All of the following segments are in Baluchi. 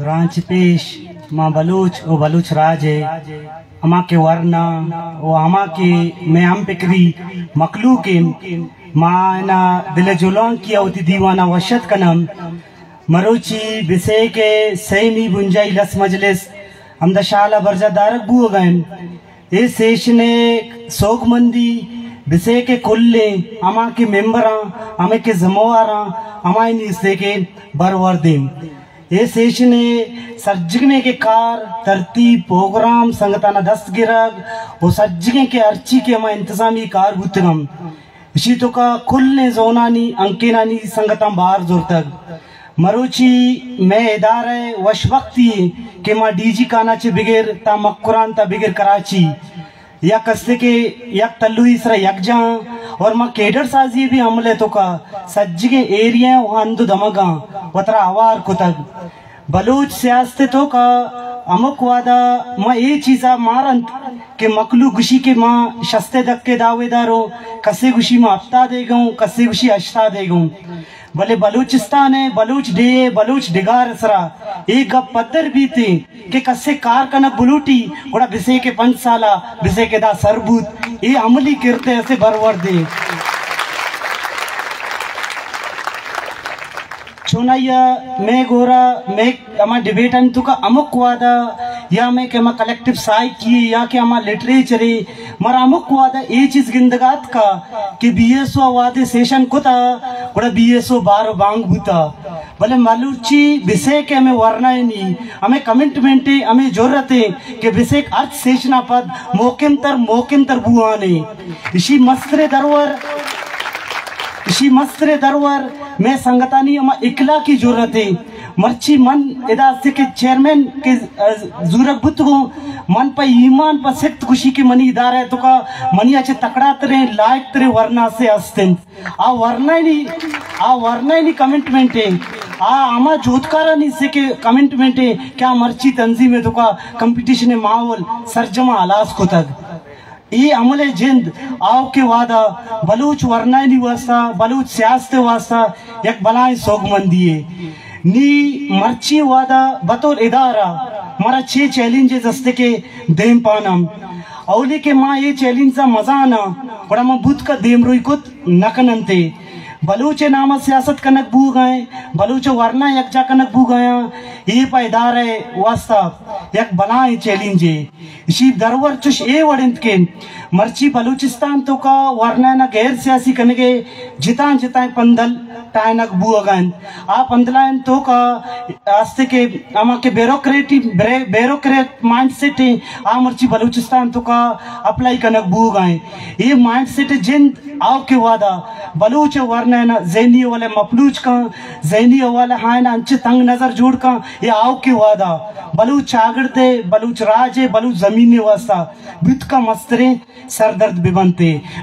برانچ پیش ما بلوچ و بلوچ راج ء ہما کہ ورنا و ہما کہ مئے ہم پکری مخلوق انت، ما آیانا دل ء جہلانکی ء وتی دیوانا وش اتک کناں۔ مروچی بسیک ء سیمی بنجاہی لس مجلس ہمدا شال ء برجا دارگ بوہگا انت۔ اے سیشن ء سوبمندی بسیک ء کلیں ہما کہ ممبراں، ہمے کہ زمواراں، ہمائی نیست ء کہ برورد انت۔ اے سیشن ء سرجمیں کہ کار، ترتیب، پروگرام، سنگتانا دست گرگ و سرجمیں کہ ہرچی کہ ہما انتظامی کار بوتگ انت، اشی توکا کلیں زونانی، ہنکینانی سنگتاں بار زرتگ۔ مروچی مئے ادارہ ء وشبختی کہ ما ڈی جی خان ء چہ بگر تا مکران تا بگر کراچی یک استے کہ یک تلوی سرا یکجاہ آں اور ما کیڈر سازی بھی عمل ء توکا سجگیں ایریا و ہند و دمگاں وترا ہوار کتگ۔ بلوچ سیاست ء توکا ہمک وہدا ما اے چیزا مارنت کہ مخلوق گوشی کہ ما شست ء دکے دعوے داروں، کسے گوشی ما ہفتاد ء گوں، کسے گوشی ہشتاد ء گوں۔ بلے بلوچستان ء بلوچ ڈیھ ء بلوچ ڈگار ء سرا اے گپ پدر بیت انت کہ کسے کار کنگ بلوٹی، گڑا بسیک ء پنچ سال ء بسیک ء دا سر بوت۔ اے عملی کرد ء اسے برورد انت۔ چونائی ء مئے گورا مئے ہما ڈیبیٹانی توکا ہمک وہدا یا مئے کہ ہما کلیکٹیو سائیکی یا کہ ہما لٹریچرے، مارا ہمک وہدا اے چیز گندگا اتکا کہ بی ایس او وہدے سیشن کتا، گڑا بی ایس او بار و بانگ بوتا۔ بلے مروچی بسیک ء ہمے ورنائنی، ہمے کمٹمنٹے، ہمے جرتے کہ بسیک ہرچ سیشنا پد محکم تر، محکم تر بوہانے۔ اشی مسترے درور، اشی مسترے درور مئے سنگتانی ہما اخلاقی جرتے۔ مرچی من ادا سے کہ چیئرمین کہ، ا، زورگ بوتگوں، من پہ ایمان پہ سخت گوشی کہ منی ادارہ توکا منی اچ تکڑا تریں، لائق تریں ورنا سے ہست انت۔ آ ورنائنی، آ ورنائنی کمٹمنٹ ایں، آ ہما جہدکارانی سے کہ کمٹمنٹ ایں کہ آ مرچی تنظیم ء توکا کمپٹیشن ء ماحول سرجما ہلاس کتگ۔ اے عمل ء جند آؤکیں وہدا بلوچ ورنائنی واسطہ، بلوچ سیاست ء واسطہ یک بلائیں سوبمندی یے۔ نی مرچی وہدا بطور ادارہ مارا چے چیلنجز است کہ دیم پانم۔ اولی کہ ما اے چیلنجاں مزاناں، گڑا ما بوت کا دیمروئی کت نہ کننتے۔ بلوچ ء نام ء سیاست کنگ بوگائیں، بلوچ ء ورنا یکجا کنگ بوگایاں، اے پہ ادارہ ء واسطہ یک بلائیں چیلنجے۔ اشی درور چش اے وڑ انت کہ مرچی بلوچستان توکا ورنا نا غیر سیاسی کنگے جتاں جتاں پندل ٹائنگ بوگا انت۔ آ پندلائن توکا آستے کہ ہما کہ بیوروکریٹی، برے-، بیوروکریٹ مائنڈ سیٹ ایں، آ مرچی بلوچستان توکا اپلائی کنگ بوگا ایں۔ اے مائنڈ سیٹ جند آؤکیں وہدا بلوچ ء ورنا نا ذہنی حوالہ مپلوچ کن، ذہنی حوالہ آئینا انچے تنگ نظر جوڑ کن، اے آؤکیں وہدا بلوچ چاگڑد ء، بلوچ راج ء، بلوچ زمین ء واسطہ بوت کن مستریں سردرد بہ بنت۔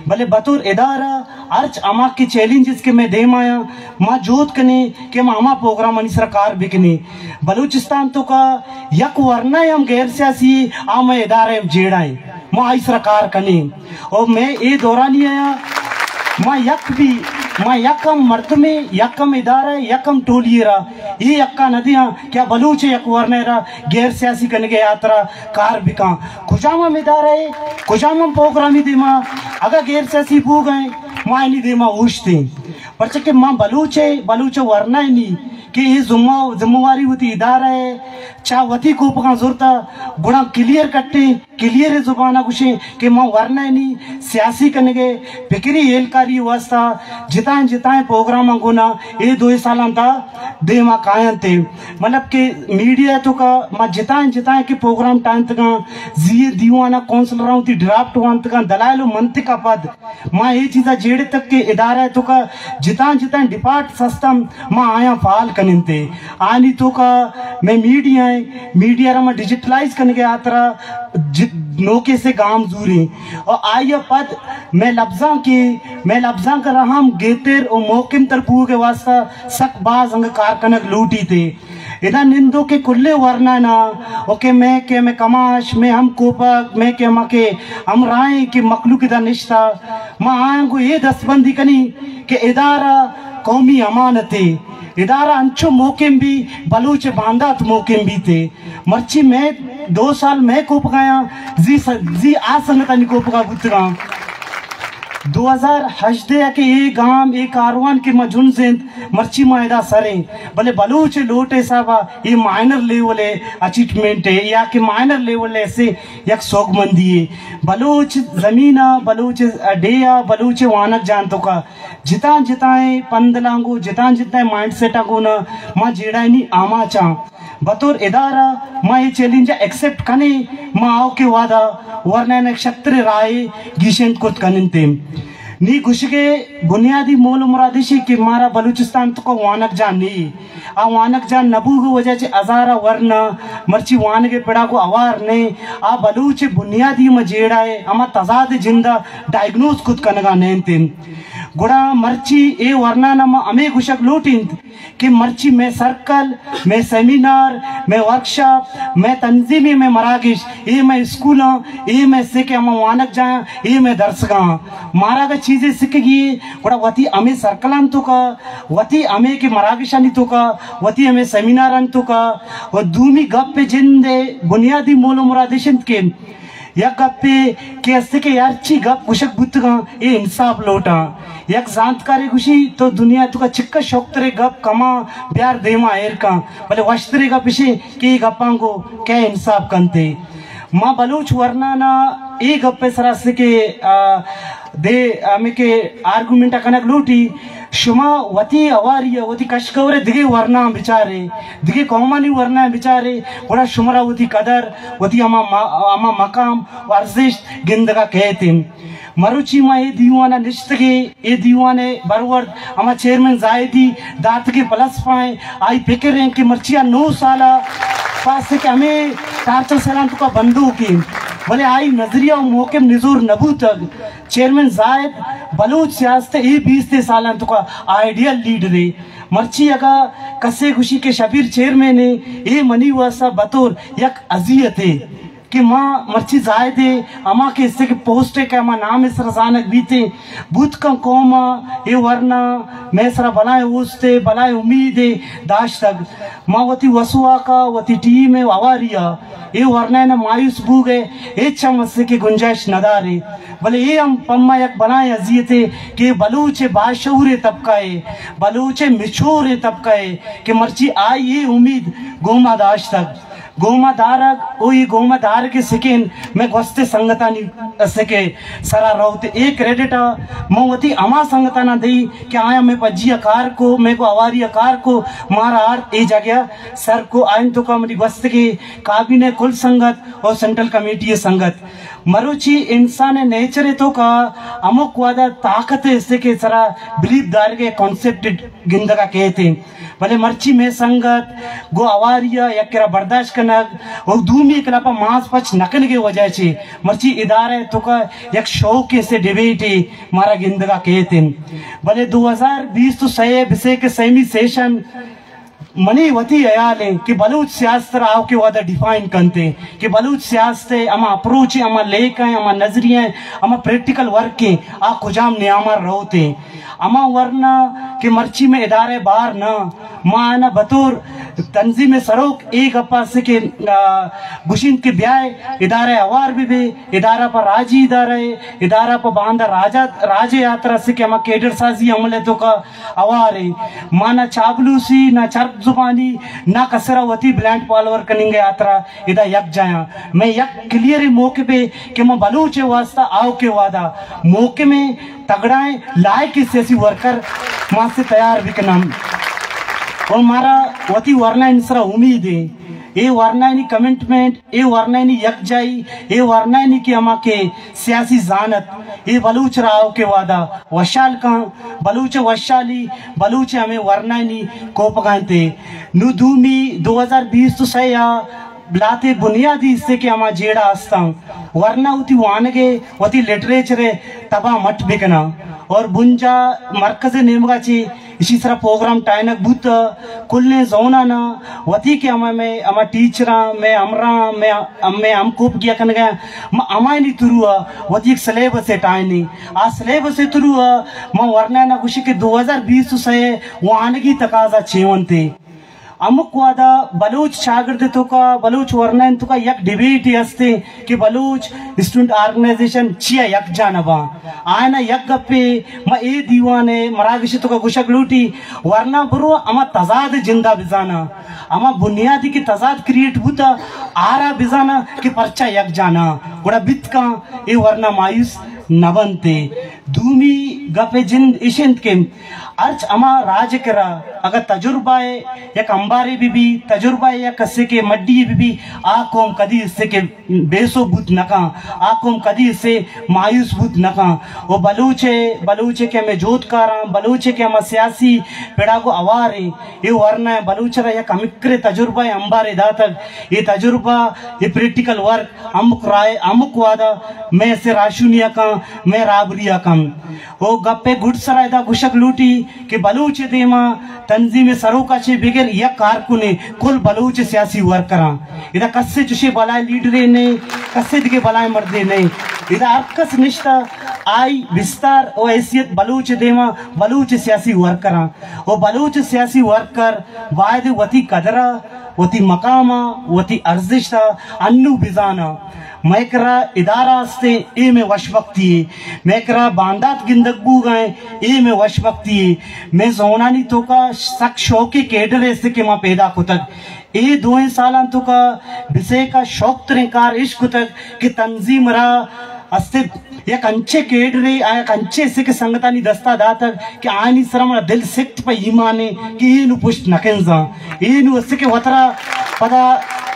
بلے بطور ادارہ ہرچ ہما کہ چیلنجز کہ مئے دیم آیاں، ما جہد کنیں کہ ما ہما پروگرامانی سرا کار بکنیں۔ بلوچستان توکا یک ورنا ہم غیر سیاسی، آ مئے ادارہ ہم جیڑا ایں، ما آئی سرا کار کنیں۔ اور مئے اے دورانی آیا ما یک بھی، ما یک ہم مردمے، یک ہم ادارہ، یک ہم ٹولی را اے حقا نہ دیاں کہ آ بلوچ یک ورنا را غیر سیاسی کنگے ہاترا کار بکاں۔ کجام ہم ادارہ اے، کجام ہم پروگرامی دیما اگا غیر سیاسی بوگئے، ما اینی دیما اوشتیں۔ پرچہ کہ ما بلوچ اے، بلوچ ورنا اینی کہ اے ذمہ، ذمہ واری وتی ادارہ اے، چا وتی کوپگاں زرتا، گڑا کلیئر کٹیں، کلیئر زبانا گوشیں کہ ما ورنا اینی سیاسی کنگے، فکری ہیلکاری واسطہ جتائیں جتائیں پروگراماں گونا اے دوئیں سالاں تا دیما کاینت۔ مطلب کہ میڈیا توکا ما جتائیں جتائیں کہ پروگرام ٹائنتگاں، زی دیوانا کونسلراں وتی ڈرافٹ وانتگاں، دلائل و منطقا پد ما اے چیزا جیڑتگ کہ ادارہ توکا جتائیں جتائیں ڈیپارٹ سسٹم ما آیاں فعال کننتے۔ آنی توکا مئے میڈیا ایں، میڈیا را ما ڈیجیٹلائز کنگے ہاترا ج-، نوکیں سے گام زوریں۔ اور آئی پد مئے لبزانک ایں، مئے لبزانک را ہم گہتر و محکم تر بوگے واسطہ سک باز انگہ کار کنگ لوٹیتے۔ ادا نندوکیں کلیں ورنانا، او کہ مئے کہ مئے کماش، مئے ہم کوپگ، مئے کہ ہما کہ ہمراہیں کہ مخلوق ادا نشتا، ما آیاں گوں اے دستبندی کنیں کہ ادارہ قومی امانتے، ادارہ انچو محکم بی، بلوچ باندات محکم بیتے۔ مرچی میں دو سال میں کوپگایاں، زی س-، زی آ سنگتانی کوپگا بوتگاں۔ دو ہزار ہژدہ ء کہ اے گام، اے کاروان کہ ما جنز انت، مرچی ما ادا سریں، بلے بلوچ لوٹ حسابا اے مائنر لیول ء اچیومنٹ ء یا کہ مائنر لیول ء سے یک سوگمندی ء۔ بلوچ زمین ء، بلوچ ڈیھ ء، بلوچ وانگ جاہ ء توکا جتاں جتائیں پندلاں گوں، جتاں جتائیں مائنڈ سیٹاں گوں ما جیڑھائینی آماچاں۔ بطور ادارہ ما اے چیلنج ء ایکسپٹ کنیں، ما آؤکیں وہد ء ورنائن ء شتریں راہے گیشینت کرت کننتیں۔ نی گوشگ ء بنیادی مول ء مراد ایشی کہ مارا بلوچستان توکا وانگ جاہ نی، آ وانگ جاہ نہ بوگ ء وجہ چہ ہزاراں ورنا مرچی وانگ ء پڑا گوں ہوار نہ، آ بلوچ ء بنیادی ہما جیڑہ ء ہما تضاد جند ء ڈائگنوز کت کنگا نہ انت۔ گڑا مرچی اے ورنان ء ما ہمے گوشگ لوٹینت کہ مرچی مئے سرکل، مئے سیمینار، مئے ورکشاپ، مئے تنظیمی، مئے مراگش، اے مئے اسکولاں، اے مئے سکے ہما وانگ جاہاں، اے مئے درسگاں۔ مارا اگہ چیزے سکگی، گڑا وتی ہمے سرکلان توکا، وتی ہمے کہ مراگشانی توکا، وتی ہمے سیمیناران توکا، و دومی گپ جند بنیادی مول و مراد اش انت کہ یک گپے کہ است کہ ہرچی گپ گوشگ بوتگاں، اے انصاف لوٹاں۔ یک زانتکارے گوشی، تو دنیا توکا چکا شوکترے گپ کماں بیار دیما ایر کن، بلے وشترے گپ اشے کہ اے گپاں گو کئے انصاف کنتے۔ ما بلوچ ورنانا اے گپ سرا است کہ، آ، دے ہمے کہ آرگومنٹ کنگ لوٹی، شما وتی ہواری ء وتی کشکور ء دگہ ورناں بچارے، دگہ قومانی ورناں بچارے، گڑا شمارا وتی قدر، وتی ہما ما-، ہما مقام و ارزشت گندگا کئیت انت۔ مروچی ما اے دیوان ء نشتگیں، اے دیوان ء برورد ہما چیئرمین زاہدی داتگیں پلس پائیں، آئی پکر انت کہ مرچی آ نو سال ء پاس کہ ہمے ٹارچر سیلان توکا بندوک انت، بلے آئی نظریہ و محکم نزور نہ بوتگ۔ چیئرمین زاہد بلوچ سیاست ء اے بیست سالاں توکا آئیڈیل لیڈرے۔ مرچی اگاں کسے گوشی کہ شبیر چیئرمین اے، اے منی واسطہ بطور یک اذیتے کہ ما مرچی زاہدے ہما کہ اسے کہ پوسٹ ء کہ ہما نام ء سر زانگ بیتے، بوت کن قوم ء اے ورنا مئے سرا بلائیں اوست ء بلائیں امید ء داشتگ۔ ما وتی وسواک ء وتی ٹیم ء ہواری ء اے ورنائن ء مایوس بوگ ء ہچ ہم اسے کہ گنجائش نداریں، بلے اے ہم پما یک بلائیں اذیتے کہ بلوچ ء باشعوریں طبقہ ء، بلوچ ء مچوریں طبقہ ء کہ مرچی آئی اے امید گوما داشتگ، گوما دارگ و اے گوما دارگ ء سکین مئے گوست ء سنگتانی سکے سرا روت۔ اے کریڈٹ ء من وتی ہما سنگتاناں دئی کہ آیاں مئے پجی ء کار کو، مئے گوں ہواری ء کار کو، مارا آرت اے جاگہ ء سر کو۔ آئین توکا منی گوستگیں کابینہ ء کل سنگت اور سینٹرل کمیٹی ء سنگت۔ مروچی انسان ء نیچر ء توکا ہمک وہدا طاقت ء است کہ سرا بلیف دارگ ء کانسپٹ گندگا کیت انت۔ بلے مرچی مئے سنگت گوں ہواری ء یک کرا برداشت کنگ و دومی کلپ ء ماس پچ نہ کنگ ء وجہ چہ مرچی ادارہ ء توکا یک شوق ء سے ڈیبیٹ ء مارا گندگا کیت انت۔ بلے دو ہزار بیست و سئے ء بسے کہ سیمی سیشن منی وتی ہیال انت کہ بلوچ سیاست را آؤکیں وہدا ڈیفائن کنت انت کہ بلوچ سیاست ء ہما اپروچ ء، ہما لیکہ ء، ہما نظریہ ء، ہما پریکٹیکل ورک ء آ کجام نیاما روت انت۔ ہما ورنا کہ مرچی مئے ادارہ بار نہ، ما آنا بطور تنظیم سروک اے گپا سے کہ، آ، گوشنت کہ بیائے ادارہ ہوار بہ بے، ادارہ پہ راجی ادارہ ء، ادارہ پہ باندا راجا، راج ء ہاترا سے کہ ہما کیڈر سازی عمل ء توکا ہوار ء۔ ما نہ چابلوسی، نہ چرپ زبانی، نہ کسرا وتی بلینڈ فالوور کننگ ء ہاترا ادا یک جایاں۔ مئے یک کلیئر موقف ء کہ ما بلوچ ء واسطہ آؤکیں وہدا محکمیں تگڑائیں لائق سیاسی ورکر ما سے تیار بکنن۔ اور مارا وتی ورنائن سرا امید ہے، اے ورنائنی کمٹمنٹ، اے ورنائنی یکجائی، اے ورنائنی کہ ہما کہ سیاسی زانت، اے بلوچ را آؤکیں وہدا وشال کن، بلوچ وشالی، بلوچ ہمے ورنائنی کوپگا انت۔ نو دومی دو ہزار بیست و سئے آ لہتے بنیادی حصے کہ ہما جیڑہ استاں، ورنا وتی وانگ ء وتی لٹریچر ء تباہ مٹ بکناں اور بنجا مرکز ء نیمگا چہ اشی سرا پروگرام ٹائنگ بوت، کلیں زونانا وتی کہ ہما مئے ہما ٹیچراں، مئے ہمراہاں، مئے، مئے ہمکوپگیا کنگا، ما ہمایانی تروا وتی یک سلیبسے ٹائنی۔ آ سلیبسے تروا ما ورنایانا گوشی کہ دو ہزار بیست و سئے وانگی تقاضا چے انت۔ ہمک وہدا بلوچ چاگرد توکا، بلوچ ورنایانی توکا یک ڈیبیٹے ہستے کہ بلوچ اسٹوڈنٹ آرگنائزیشن چیا یکجا نہ باں۔ آیانا یک گپے ما اے دیوان ء مراگش توکا گوشگ لوٹی، ورنا برو ہما تضاد جندا بزانا، ہما بنیادی کہ تضاد کریٹ بوتا، آرا بزانا کہ پرچا یکجا نہ، گڑا بیت کاں اے ورنا مایوس نہ بنتے۔ دومی گپ جند اش انت کہ ہرچ ہما راج کرا اگاں تجربہ ء یک امبارے بہ بی، تجربہ ء یک کسے کہ مڈی بہ بی، آ قوم کدی اسے کہ بے سوب بوت نہ کاں، آ قوم کدی اسے مایوس بوت نہ کاں۔ و بلوچ ء، بلوچ ء کہ ہمے جہدکاراں، بلوچ ء کہ ہما سیاسی پڑا گوں ہوار ایں، اے ورنا ء بلوچ ء را یک ہمکرے تجربہ ء امبارے داتگ۔ اے تجربہ، اے پریکٹیکل ورک ہمک رائے، ہمک وہدا مئے سے راہشونی ء کن، مئے رابری ء کن۔ او گپ ء گڈ سرا ادا گوشگ لوٹی کہ بلوچ ء دیما تنظیم ء سروک ء چہ بگر یک کارکنے، کل بلوچ سیاسی ورکراں۔ ادا کسے چشیں بلائیں لیڈرے نئے، کسے دگہ بلائیں مردے نئے۔ ادا ہر کس نشتہ، آئی بستار و حیثیت بلوچ ء دیما بلوچ سیاسی ورکراں۔ و بلوچ سیاسی ورکر باید وتی قدر ء، وتی مقام ء، وتی ارزشت ء انو بزاناں۔ مئے کرا ادارہ استیں، اے مئے وشبختی اے۔ مئے کرا باندات گندگ بوگا ایں، اے مئے وشبختی اے۔ مئے زونانی توکا سک شوقیں کیڈر است کہ ما پیدا کتگ۔ اے دوئیں سالان توکا بسیکا شوق تریں کار اش کتگ کہ تنظیم را است یک انچیں کیڈرے، آ یک انچیں است کہ سنگتانی دستا داتگ کہ آیانی سرا منا دل سکت پہ ایمانے کہ اے نو پشت نہ کنزاں۔ اے نو است کہ وترا پدا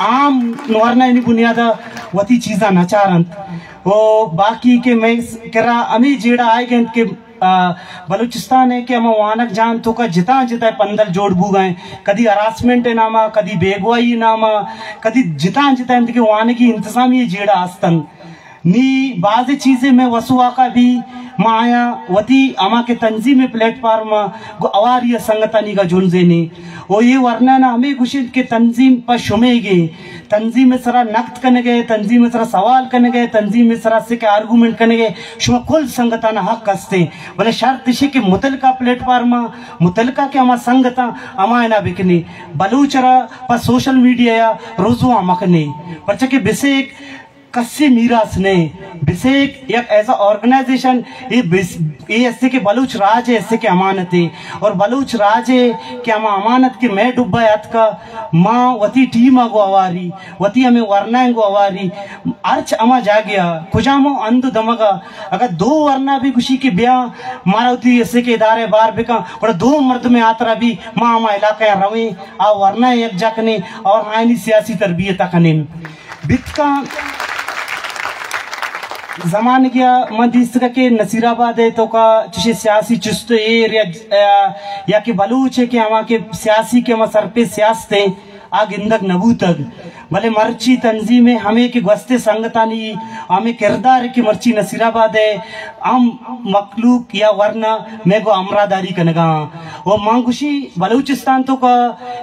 عام نورنائنی بنیادا وتی چیزاں نہ چارنت۔ و باقی کہ مئے کرا ہمے جیڑہ آئیگ انت کہ، آ، بلوچستان ء کہ ہما وانگ جاہ انت توکا جتاں جتاں پندل جوڑ بوگا انت، کدی ہراسمنٹ ء ناما، کدی بیگواہی ء ناما، کدی جتاں جتاں انت کہ وانگی انتظامی جیڑہ است انت۔ نی بازیں چیزے مئے وس و واقع بی، ما آیاں وتی ہما کہ تنظیم پلیٹ فارم ء گوں ہواری ء سنگتانی گا جنزینی۔ و اے ورنا نا ہمے گوشنت کہ تنظیم پہ شمیگے، تنظیم سرا نقد کنگے، تنظیم سرا سوال کنگے، تنظیم سرا سکے آرگومنٹ کنگے، شما کل سنگتانا حق ہستے، بلے شرط اشی کہ متعلقہ پلیٹ فارم ء، متعلقہ کہ ہما سنگتاں ہما انا بکنے، بلوچ را پہ سوشل میڈیا یا رسوا مکنے، پرچہ کہ بسیک کسی میراث نہ، بسیک یک ایز اے آرگنائزیشن، اے بس، اے اسے کہ بلوچ راج ء اسے کہ امانت ء، اور بلوچ راج ء کہ ہما امانت کہ مئے ڈبہ ء اتکا، ما وتی ٹیم ء گوں ہواری، وتی ہمے ورنائیں گوں ہواری، ہرچ ہما جاگہ ء، کجام ہند و دمگ ء، اگر دو ورنا بھی گوشی کہ بیا مارا وتی اسے کہ ادارہ بار بکن، گڑا دو مردم ہاترا بھی ما ہما علاقہ ء رویں، آ ورنا یک جا کنیں اور آئینی سیاسی تربیت ء کنیں۔ بیت کن زمانگیا من دیستگا کہ نصیر آباد ء توکا چشیں سیاسی چست و ایر یا، یا کہ بلوچ ء کہ ہما کہ سیاسی کہ ہما سرپیس سیاست ء آ گندگ نہ بوتگ، بلے مرچی تنظیم ء ہمے کہ گوستیں سنگتانی ہمے کردار کہ مرچی نصیر آباد ء ہم مخلوق یا ورنا مئے گوں ہمراہداری کنگا آں۔ و من گوشی بلوچستان توکا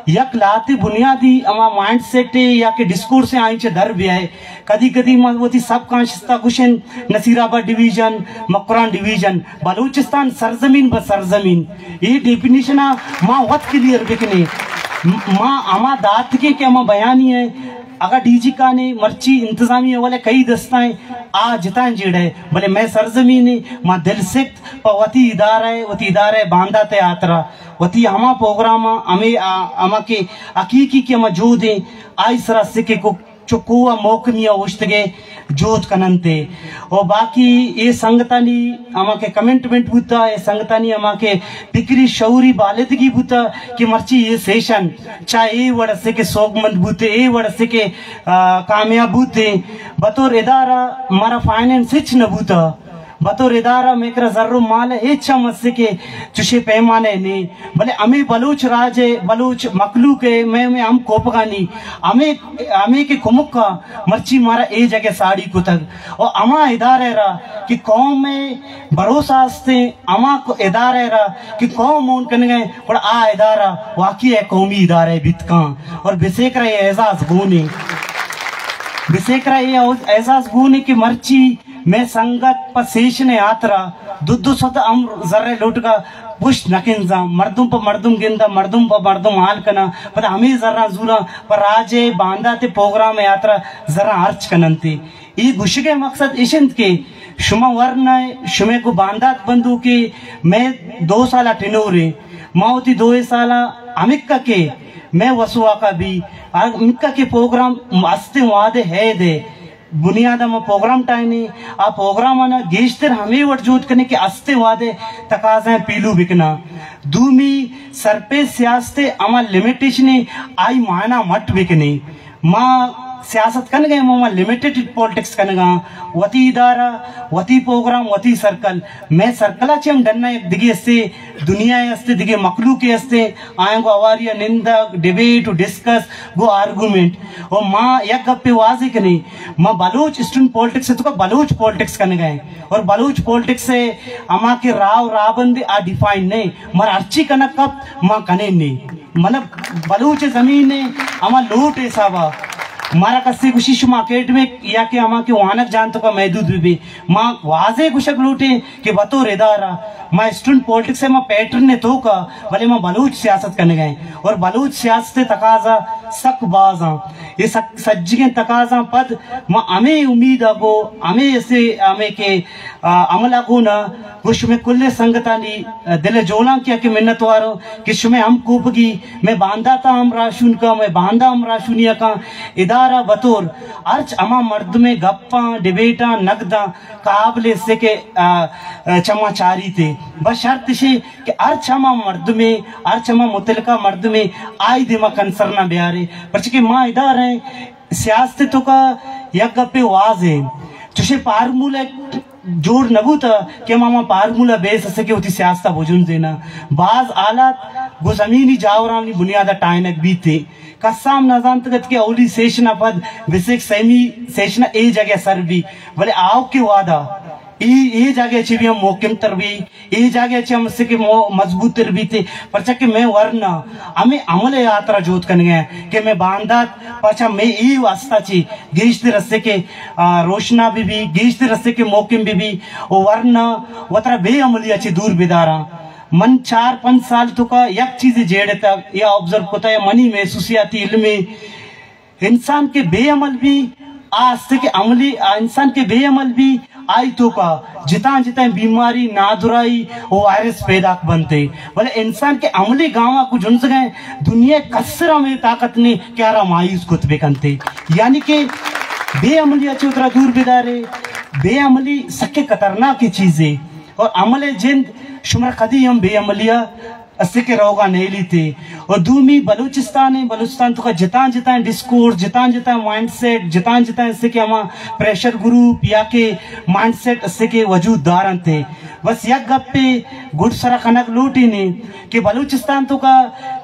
یک لہتے بنیادی ہما مائنڈ سیٹ ء یا کہ ڈسکورس ء آئی چہ در بیائے۔ کدی کدی ما وتی سب کانشس تا گوشن نصیر آباد ڈویژن، مکران ڈویژن، بلوچستان سرزمین بہ سرزمین۔ اے ڈیفینیشن ء ما وت کلیئر بکنیں۔ م-، ما ہما داتگیں کہ ہما بیانی ء اگاں ڈی جی کانے مرچی انتظامی حوالے کئی دستائیں آ جتائیں جیڑہ ء، بلے مئے سرزمین ء ما دل سکت پہ وتی ادارہ ء، وتی ادارہ ء باندات ء ہاترا وتی ہما پروگراماں ہمے آ، ہما کہ حقیقی کہ ہما جہد ایں، آئی سرا سکے کو چکو ء محکمی ء اوشتگے جہد کننت ء۔ و باقی اے سنگتانی ہما کہ کمٹمنٹ بوتا، اے سنگتانی ہما کہ فکری شعوری بالدگی بوتا کہ مرچی اے سیشن چا اے وڑ اسے کہ سوگمند بوتے، اے وڑ اسے کہ، آ، کامیاب بوتے، بطور ادارہ مارا فائننس ہچ نہ بوتا۔ بطور ادارہ مئے کرا زر و مال ءِ ہچ ہم است کہ چشیں پیمانے نے، بلے ہمے بلوچ راج ءِ، بلوچ مخلوق ءِ، مئے، مئے ہم کوپگانی ہمے، ہمے کہ کمک ءَ مرچی مارا اے جگہ ساڑی کتگ۔ و ہما ادارہ ءَ را کہ قوم ءِ بھروسہ استیں، ہما کو-، ادارہ ءَ را کہ قوم مون کنگ ءَ، گڑا آ ادارہ واقعی ءَ قومی ادارہ بیت کن۔ اور بسیکرا اے اعزاز گون ایں۔ بسیکرا اے اعزاز گون ایں کہ مرچی مئے سنگت پہ سیشن ءِ ہاترا دو دو سد ہم زر ءِ لوٹگا پشت نہ کنزاں، مردم پہ مردم گنداں، مردم پہ مردم حال کناں، پدا ہمے زراں زوراں پہ راج ءِ باندات ءِ پروگرام ءِ ہاترا زراں ہرچ کننت۔ اے گوشگ ءِ مقصد اش انت کہ شما ورنائے، شمئے گوں باندات بندوکے، مئے دو سال ءَ ٹنورے، ما وتی دو سال ءَ ہمکہ کہ مئے وسواکا بی، ہمکہ کہ پروگرام استیں وہدے ہے دے، بنیاد ءَ ما پروگرام ٹاہینیں، آ پروگرام ءَ نا گیشتر ہمے وڑ جہد کنیں کہ استیں وہدے تقاضائیں پیلو بکناں۔ دومی، سرپیس سیاست ءِ ہما لمیٹیشن ءَ آئی مانا مٹ بکنیں۔ ما سیاست کنگ ءَ، ما، ما لمیٹڈ پالیٹکس کنگ ءَ، وتی ادارہ، وتی پروگرام، وتی سرکل۔ مئے سرکل ءَ چہ ہم ڈن ءَ یک دگہ استے دنیا ءِ استے، دگہ مخلوق ءِ استے، آیاں گوں ہواری ءَ نندگ، ڈیبیٹ و ڈسکس، گوں آرگومنٹ۔ و ما یک گپے واضح کنیں، ما بلوچ اسٹوڈنٹ پالیٹکس ءِ توکا بلوچ پالیٹکس کنگ ءَ ایں۔ اور بلوچ پالیٹکس ءِ ہما کہ راہ و راہبند آ ڈیفائن نہ ایں، مارا ہرچی کنگ کپت، ما کنیں نے۔ مطلب، بلوچ زمین ءِ ہما لوٹ ءِ حساب ءَ مارا کسے گوشی شما اکیڈمک یا کہ ہما کہ وانگ جاہاں توکا محدود بہ بے۔ ما واضح گوشگ لوٹیں کہ بطور ادارہ ما اسٹوڈنٹ پالیٹکس ءِ ما پیٹرن ءِ توکا، بلے ما بلوچ سیاست کنگ ءَ ایں اور بلوچ سیاست ءِ تقاضا سک باز آں۔ اے سک، سجگیں تقاضاں پد ما ہمے امید ءَ گوں ہمے اسے ہمے کہ، آ، عمل ءَ گوں نا گوں شمئے کلیں سنگتانی، آ، دل ءِ جولانکی ءَ کہ منتوار آں کہ شمئے ہم کوپگی مئے بانداتاں ہم راہشون کاں، مئے باندا ہم راہشونی ءَ کاں۔ ادارہ بطور ہرچ ہما مردمے گپاں، ڈیبیٹاں، نقداں قابل اسے کہ، آ، آ، چماں چاریت۔ بس شرط اشے کہ ہرچ ہما مردمے، ہرچ ہما متعلقہ مردمے آئی دیما کنسرناں بیارے، پرچہ کہ ما ادارہ ایں، سیاست ءِ توکا یک گپے واضح ایں، چوشیں فارمولہ جوڑ نہ بوتہ کہ ہما، ہما فارمولہ بیس اسے کہ وتی سیاست ءَ بجنزیناں۔ باز حالات گوں زمینی جاورانی بنیاد ءَ ٹاہینگ بیت۔ کس ہم نہ زانتگ ات کہ اولی سیشن ءَ پد بسیک سیمی سیشن ءَ اے جاگہ ءَ سر بی، بلے آؤکیں وہد ءَ اے، اے جاگہ ءَ چہ بھی ہم محکم تر بی، اے جاگہ ءَ چہ ہم اسے کہ مو-، مضبوط تر بیت، پرچا کہ مئے ورنا ہمے عمل ءِ ہاترا جہد کنگ ءَ کہ مئے باندات پاچا مئے اے واسطہ چہ گیشتر اسے کہ، آ، روشنا بہ بی، گیشتر اسے کہ محکم بہ بی، و ورنا وترا بے عملی ءَ چہ دور بداراں۔ من چار پنچ سال توکا یک چیزے جیڑتگ یا آبزرو کتگ یا منی محسوسیاتی علمے، انسان کہ بے عمل بی، آ استے کہ عملی، آ انسان کہ بے عمل بی، آئی توکا جتاں جتاں بیماری، نادراہی و وائرس پیداک بنتے، بلے انسان کہ عملی گاماں کو جنزگیں، دنیا کسر ہمیں طاقت نے کہ آرا مایوس کت بکنتے۔ یعنی کہ بے عملی ءَ چہ وترا دور بدارے، بے عملی سکے خطرناک چیزے، اور عمل جند شمرا کدی ہم بے عملی ءَ اسے کہ روگا نیلیتے۔ اور دومی بلوچستان ہے، بلوچستان توکا جتاں جتاں ڈسکورس، جتاں جتاں مائنڈ سیٹ، جتاں جتاں اسے کہ ہما پریشر گروپ یا کہ مائنڈ سیٹ اسے کہ وجود دارنتے۔ بس یک گپے گڈ سرا کنگ لوٹینے کہ بلوچستان توکا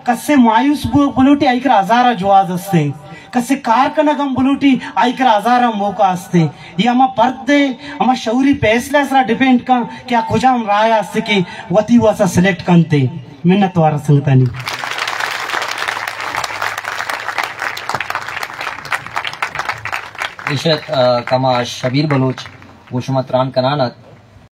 کسے مایوس بو بلوٹی، آئی کرا ہزارہ جواز استے۔ کسے کار کنگ ہم بلوٹی، آئی کرا ہزارہ موقع استے۔ یہ ہما پرد ہے، ہما شعوری فیصلہ سرا ڈیپینڈ کن کہ آ کجام راہ اسے کہ وتی واسا سلیکٹ کنتے۔ منت وار سنگتانی۔ عشرت، آ، کما شبیر بلوچ گوں شما تران کنان ات۔